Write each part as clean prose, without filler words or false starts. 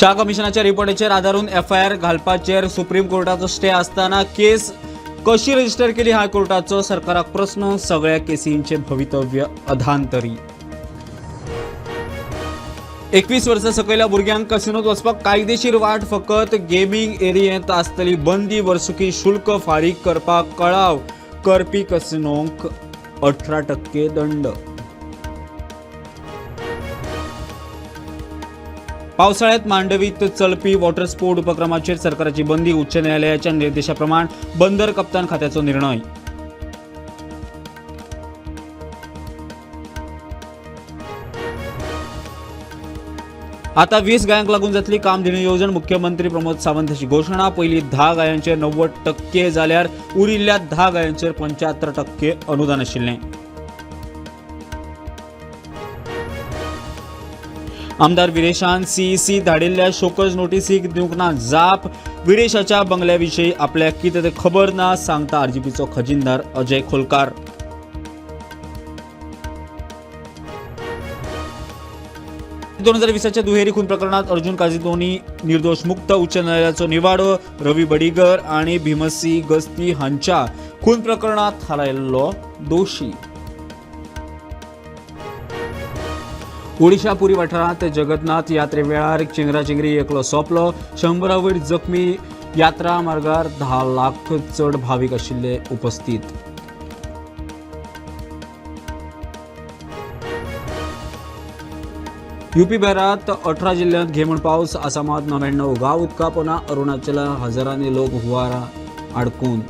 शाह कमिशनाच्या रिपोर्टाचेर आदारून FIR घालपाचेर supreme कोर्टाचो stay आसतना केस कशी रजिस्टर केली हायकोर्टाचो सरकाराक प्रस्न. सगळ्या केसींचे भवितव्य अधांतरी. 21 वर्सां सकयल्या भुरग्यांक कसिनोत वचपाक कायदेशीर वाट फकत गेमींग एरियेंत आसतली बंदी. वर्सुकी शुल्क फारीक करपाक कळाव करपी कसिनोंक 18% दंड. पावसाळ्यात मांडवीत चलपी वॉटर स्पोर्ट उपक्रमाचेर सरकाराची बंदी. उच्च न्यायालयाच्या निर्देशाप्रमाण बंदर कप्तान खात्याचो निर्णय. आता 20 गायांक लागून जातली कामधेनू येवजण. मुख्यमंत्री प्रमोद सावंत हांची घोशणा. पयली 10 गायांचेर 90% जाल्यार उरिल्ल्या 10 गायांचेर 75% अनुदान आशिल्लें. आमदार विरेशान सीईसी धाडिल्ल्या शोकज नोटीसीक दिवंक ना जाप. विरेशाच्या बंगल्याविशीं आपल्याक कितें तें खबर ना, सांगता आरजीपीचो खजिनदार अजय खोलकार. 2020च्या दुहेरी खून प्रकरणात अर्जुन काझिदोनी निर्दोष मुक्त. उच्च न्यायालयाचो निवाडो. रवी बडीगर आणि भीमसी गस्ती हांच्या खून प्रकरणात थारायल्लो दोशी. ओडिशा पुरी वाठारांत जगन्नाथ यात्रे वेळार चिंगराचिंगरी, एकलो सोंपलो, 100 वयर जखमी. यात्रा मार्गार 10 लाख चड भावीक आशिल्ले उपस्थित. युपी बिहारात 18 जिल्ह्यांत घेमण पावस. आसामात 99 गांव उदकापोना. अरुणाचला हजारांनी लोक हुंवारा अडकून.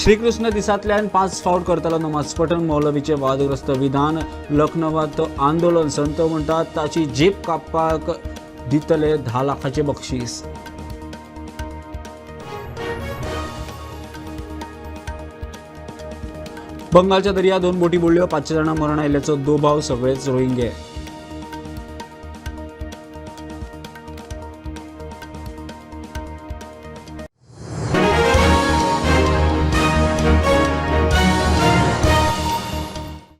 श्रीकृष्ण दिसांतल्यान 5 फावट करतालो नमाज पठण. मौलवीचें वादग्रस्त विधान. लखनवात आंदोलन. संत म्हणटात ताची जीप कापपाक दितले 10 लाखाचें बक्षीस. बंगालच्या दर्या 2 बोटी बुडल्यो. 500 जाणां मरण आयिल्ल्याचो दुबाव. सगळेच रोहिंगे.